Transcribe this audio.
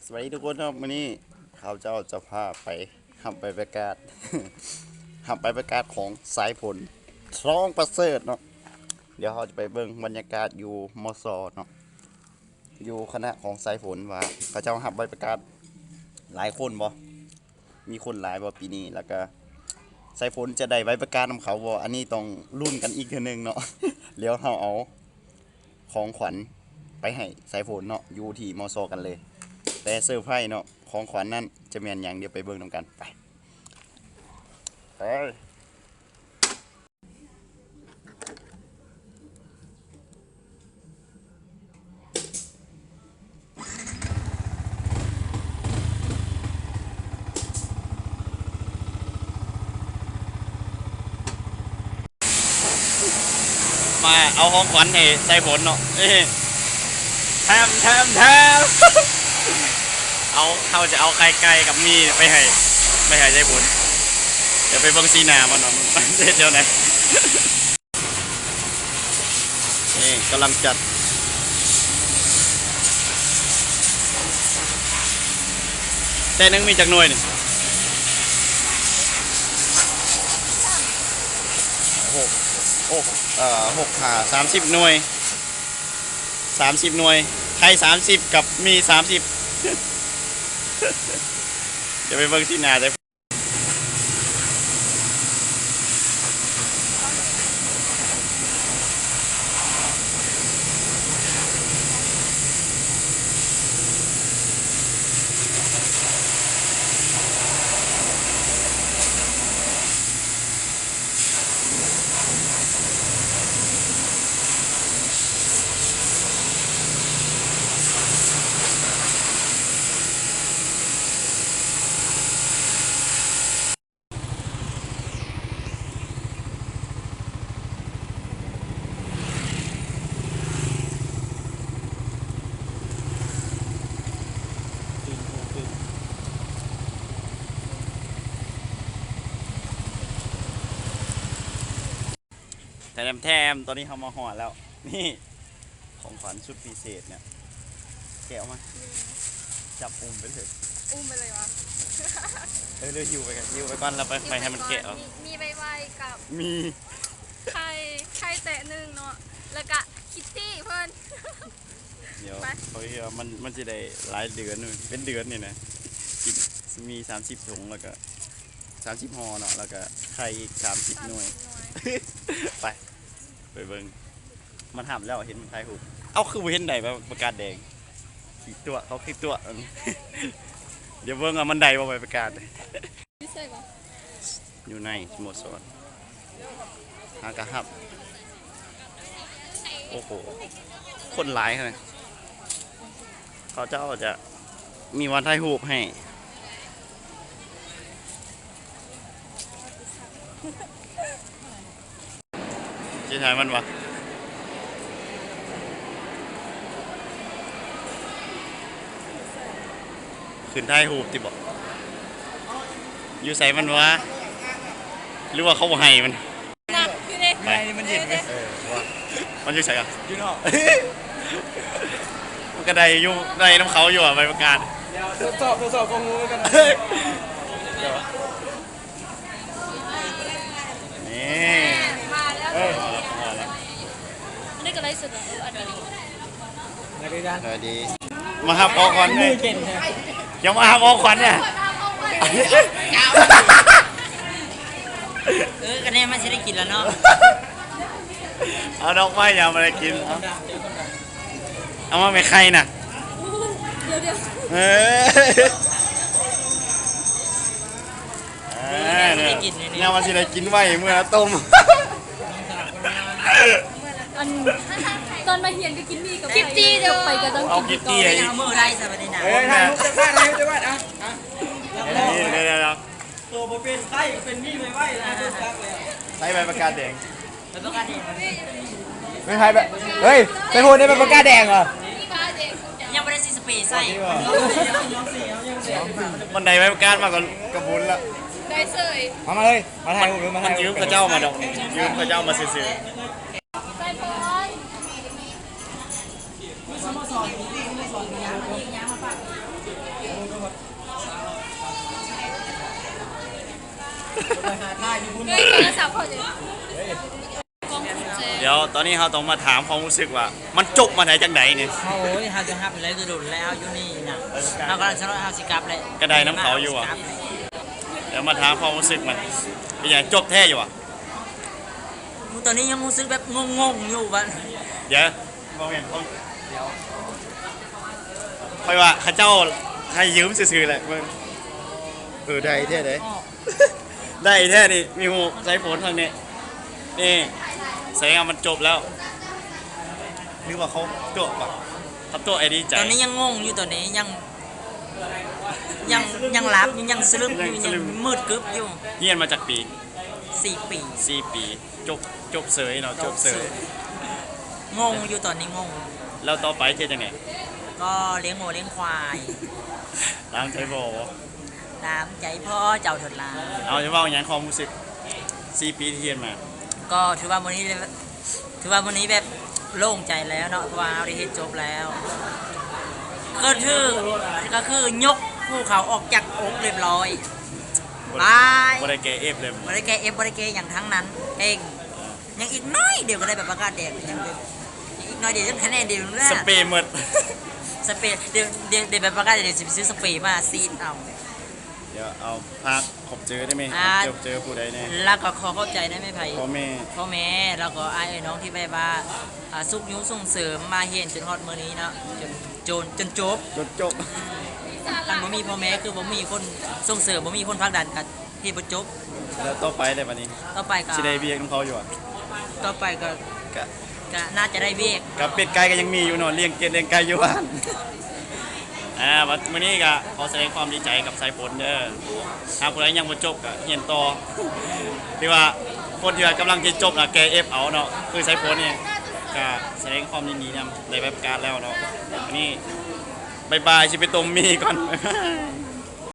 ສະບາຍດີທຸກຄົນເນາະ, ມື້ນີ້ຂ້າພະເຈົ້າຈະພາໄປຮັບໃບປະກາດ ຮັບໃບປະກາດຂອງສາຍຝົນ ທອງປະເສີດເນາະ. ດຽວເຮົາຈະໄປເບິ່ງບັນຍາກາດຢູ່ ມສ ເນາະ, ຢູ່ຄະນະຂອງສາຍຝົນວ່າເຂົາເຈົ້າຮັບໃບປະກາດຫຼາຍຄົນບໍ່? ມີຄົນຫຼາຍບໍ່ປີນີ້? ແລ້ວກະສາຍຝົນຈະໄດ້ໃບປະກາດນຳເຂົາບໍ່? ອັນນີ້ຕ້ອງລຸ້ນກັນອີກເທື່ອໜຶ່ງເນາະ. ແລ້ວເຮົາເອົາຂອງຂວັນໄປໃຫ້ສາຍຝົນເນາະ ຢູ່ທີ່ ມສ ກັນເລີຍ. ແຕ່ເຊີໄພຣສ໌ເນາະ ຂອງຂວັນນັ້ນຈະແມ່ນຫຍັງ ດຽວໄປເບິ່ງນຳກັນ. ໄປ ໄປ. ມາເອົາຂອງຂວັນໃຫ້ສາຍຝົນເນາະ. ເອີ ແທມ ແທມ ແທມ. ເອົາ ເຮົາຈະເອົາໄຂ່ໄກ່ກັບໝີ່ໄປໃຫ້ ໄປໃຫ້ສາຍຝົນ. ດຽວໄປເບິ່ງສີໜ້າມັນວ່າມັນເຮັດແນວໃດ. ນີ້ກຳລັງຈັດ. ແຕ່ໜຶ່ງມີຈັກໜ່ວຍນີ້? ຫົກ ຫົກ ເອີ ຫົກ ຫ້າ ສາມສິບໜ່ວຍ ສາມສິບໜ່ວຍ. ໄຂ່ສາມສິບກັບໝີ່ສາມສິບ. ດຽວໄປເບິ່ງສີໜ້າເດີ. ແທມໆ ຕອນນີ້ເຮົາມາຮອດແລ້ວ. ນີ້ ຂອງຂວັນຊຸດພິເສດເນຍ. ແກະອອກມາ ຈັບອຸ້ມໄປເລີຍ. ອຸ້ມໄປເລີຍຫວາ? ເອີ ເລີຍຫິ້ວໄປກັນ ຫິ້ວໄປກ່ອນ ແລ້ວໄປ ໄປໃຫ້ມັນແກະເອົາ. ມີ ມີໄວໆ ກັບ ມີ ໄຂ່ ໄຂ່ແຕະໜຶ່ງເນາະ ແລ້ວກະຄິດຕີ້ເພິ່ນ. ດຽວ ໄປ ເຂົາເຮັດວ່າມັນ ມັນຊິໄດ້ຫຼາຍເດືອນ ເປັນເດືອນນີ້ນະ. ຊິ ຊິມີສາມສິບຖົງ ແລ້ວກະສາມສິບຫໍ່ເນາະ ແລ້ວກະໄຂ່ອີກສາມສິບໜ່ວຍ. ສາມສິບໜ່ວຍ ໄປ ໄປເບິ່ງ. ມັນຮັບແລ້ວ ເຫັນມັນຖ່າຍຮູບ. ເອົ້າ ຄືບໍ່ເຫັນໄດ້ໃບປະກາດແດງ? ຂີ້ຕົວະ ເຂົາຂີ້ຕົວະ. ດຽວເບິ່ງວ່າມັນໄດ້ບໍ່ໃບປະກາດ. ຢູ່ໃສວະ? ຢູ່ໃນສະໂມສອນ ຫາກະຮັບ. ໂອ້ໂຫ ຄົນຫຼາຍຂະໜາດ. ເຂົາເຈົ້າຈະມີວັນຖ່າຍຮູບໃຫ້. ຊິຖ່າຍມັນວະ? ຂຶ້ນຖ່າຍຮູບຕິບໍ? ຢູ່ໃສມັນວະ? ຫຼືວ່າເຂົາບໍ່ໃຫ້ມັນ? ໜັກຢູ່ເດ້. ໄປ ມັນເຢັນເວີຍ. ເອີ ວ່າ ມັນຢູ່ໃສກະ? ຢູ່ນອກ. ມັນກະໄດ້ຢູ່ ໄດ້ນຳເຂົາຢູ່ອະ ໃບປະກາດ. ດຽວທົດສອບ ທົດສອບຄວາມຮູ້ກັນ. ນີ້ ມາແລ້ວ ເອີ ມາແລ້ວ ມາແລ້ວ. ອັນນີ້ກະໄລສົດຫວາ? ເອີ ອັນນີ້ ສະບາຍດີ ມາຮັບຂອງຂວັນ. ມືເຢັນແທ້. ຢາກມາຮັບຂອງຂວັນນະ. ເອີ ກະແນ່ ມັນຊິໄດ້ກິນແລ້ວເນາະ. ເອົາດອກໄມ້ ຢາກມາໄດ້ກິນ. ເອົາ ເອົາມາແມ່ໄຂ່ນະ. ດຽວໆ ເອີ ເອີ ນີ້ ແນວວ່າຊິໄດ້ກິນໄວ້ ເມື່ອຕົ້ມ. ອັນ ຕອນມາຮຽນກະກິນໝີ່ກັບໄຂ່ ໄປກະຕ້ອງກິນ ເອົາກິນຕີ ມື້ໃດຊະບັດນີ້ນະ. ເອີ ຖ່າຍຮູບຈັກບາດ ຖ່າຍຮູບຈັກບາດ. ອ່ະ ອ່ະ ດຽວໆ ໂຕບໍ່ເປັນໄຂ່ ເປັນໝີ່ໄວໆ ນະ. ໃຊ້ໃບປະກາດແດງ. ເປັນໃຜແບບ ເຮີ້ຍ ໄປໂພດໃນໃບປະກາດແດງຫວາ? ຍັງບໍ່ໄດ້ຊິສະເປໃສ່. ມັນໄດ້ໃບປະກາດມາກະ ກະບຸນລະ. ໄດ້ເສີຍ. ມາ ມາເລີຍ ມາຖ່າຍຮູບ ມາຖ່າຍຮູບ. ມັນຢືມເຂົາເຈົ້າມາດອກ ຢືມເຂົາເຈົ້າມາຊື່ໆ. ໄດ້ພອນ. ສະໂມສອນ ສະໂມສອນ ເປັນຫຍັງ ເປັນຫຍັງມາຝາກ. ເອີ ໂທລະສັບເຂົາຢູ່ ດຽວຕອນນີ້ເຮົາຕ້ອງມາຖາມຄວາມຮູ້ສຶກວ່າ ມັນຈົບມາໄດ້ຈັ່ງໃດນີ້? ໂອ້ຍ ເຮົາຈະຮັບໄດ້ແຕ່ດົນແລ້ວຢູ່ນີ້ນະ ເຮົາກຳລັງສະເນາະ ເຮົາຊິກັບແລ້ວ ກະໄດ້ນຳເຂົາຢູ່ຫວາ? ດຽວມາຖາມຄວາມຮູ້ສຶກມັນ ເປັນຫຍັງ ຈົບແທ້ຢູ່ຫວາ? ຕອນນີ້ຍັງຮູ້ສຶກແບບງົງໆຢູ່ວ່າ ດຽວ ບໍ່ແມ່ນ ຂ້ອຍວ່າເຂົາເຈົ້າໃຫ້ຢືມຊື່ໆແຫຼະ ເບິ່ງ ເອີ ໄດ້ແທ້ເດ້. ໄດ້ແທ້ນີ້ ມີຮູບໃສ່ຝົນທາງນີ້ ນີ້ ສະແດງວ່າມັນຈົບແລ້ວ ຫຼືວ່າເຂົາຕົວະວະ ເຂົາຕົວະໃຫ້ດີໃຈ? ຕອນນີ້ຍັງງົງຢູ່ ຕອນນີ້ຍັງ ຍັງ ຍັງຫຼັບຢູ່ ຍັງສະລຶມຢູ່ ຍັງສະລຶມ ຍັງມືດກຶບຢູ່. ຮຽນມາຈັກປີ? ສີ່ປີ ສີ່ປີ ຈົບ ຈົບເສີຍເນາະ ຈົບເສີຍ ຈົບເສີຍ ງົງຢູ່ ຕອນນີ້ງົງ. ແລ້ວຕໍ່ໄປເຮັດຈັ່ງໃດ? ກໍລ້ຽງງົວລ້ຽງຄວາຍ ຕາມໃຈພໍ່ ຕາມໃຈພໍ່ເຈົ້າເຖິດລາ. ເອົາ ຈະເວົ້າຫຍັງຄວາມຮູ້ສຶກສີ່ປີທີ່ຮຽນມາ? ກໍຖືວ່າມື້ນີ້ ຖືວ່າມື້ນີ້ແບບໂລ່ງໃຈແລ້ວເນາະ ເພາະວ່າເຮົາໄດ້ເຮັດຈົບແລ້ວ ກໍຖື ກໍຄືຍົກພູເຂົາອອກຈາກອົກຮຽບຮ້ອຍ ບໍ່ໄດ້ ບາຍ ບໍ່ໄດ້ແກ້ເອັບເລີຍ ບໍ່ໄດ້ແກ້ເອັບ ບໍ່ໄດ້ແກ້ຫຍັງທັງນັ້ນເອງ. ຍັງອີກໜ້ອຍດຽວກໍໄດ້ໃບປະກາດແດງ ຍັງ ຍັງອີກໜ້ອຍດຽວ ຍັງຄະແນນດຽວນະ ສະເປໝົດ ສະເປ ດຽວ ດຽວ ດຽວໃບປະກາດແດງ ດຽວຊິໄປຊື້ສະເປມາສີດເອົາ. ດຽວເອົາ ຝາກຂອບເຈີໄດ້ໄໝ? ອ່າ ຂອບເຈີຜູ້ໃດແດ່? ແລ້ວກໍຂໍຂອບໃຈໄດ້ໄໝໃຜ? ພໍ່ແມ່ ພໍ່ແມ່ ແລ້ວກໍອ້າຍເອື້ອຍນ້ອງທີ່ແບບວ່າ ອ່າ ຊຸກຍູ້ສົ່ງເສີມມາຮຽນຈົນຮອດມື້ນີ້ເນາະ ຈົນ ຈົນ ຈົນຈົບ ຈົນຈົບ ຄັນບໍ່ມີພໍ່ແມ່ ຄືບໍ່ມີຄົນສົ່ງເສີມ ບໍ່ມີຄົນຜັກດັນ ກໍ ເຮັດບໍ່ຈົບ. ແລ້ວຕໍ່ໄປເດບັດນີ້? ຕໍ່ໄປກໍຊິໄດ້ວຽກນຳເຂົາຢູ່ຫວາ? ຕໍ່ໄປກໍ ກະ ກະໜ້າຈະໄດ້ວຽກ. ກະເປັດໄກ່ກໍຍັງມີຢູ່ເນາະ ລ້ຽງເປັດລ້ຽງໄກ່ຢູ່ບ້ານ. ອ່າ ບັດມື້ນີ້ກໍຂໍສະແດງຄວາມດີໃຈກັບສາຍຝົນເດີ. ຖ້າຜູ້ໃດຍັງບໍ່ຈົບກໍຮຽນຕໍ່. ຖືວ່າຄົນທີ່ວ່າກຳລັງຈະຈົບນະ ແກ້ເອັບເອົາເນາະ ຄືສາຍຝົນນີ້. ກໍສະແດງຄວາມຍິນດີນຳ ໄດ້ໃບປະກາດແລ້ວເນາະ. ອັນນີ້ ບາຍບາຍ ຊິໄປຕົ້ມໝີ່ກ່ອນ ບາຍບາຍ.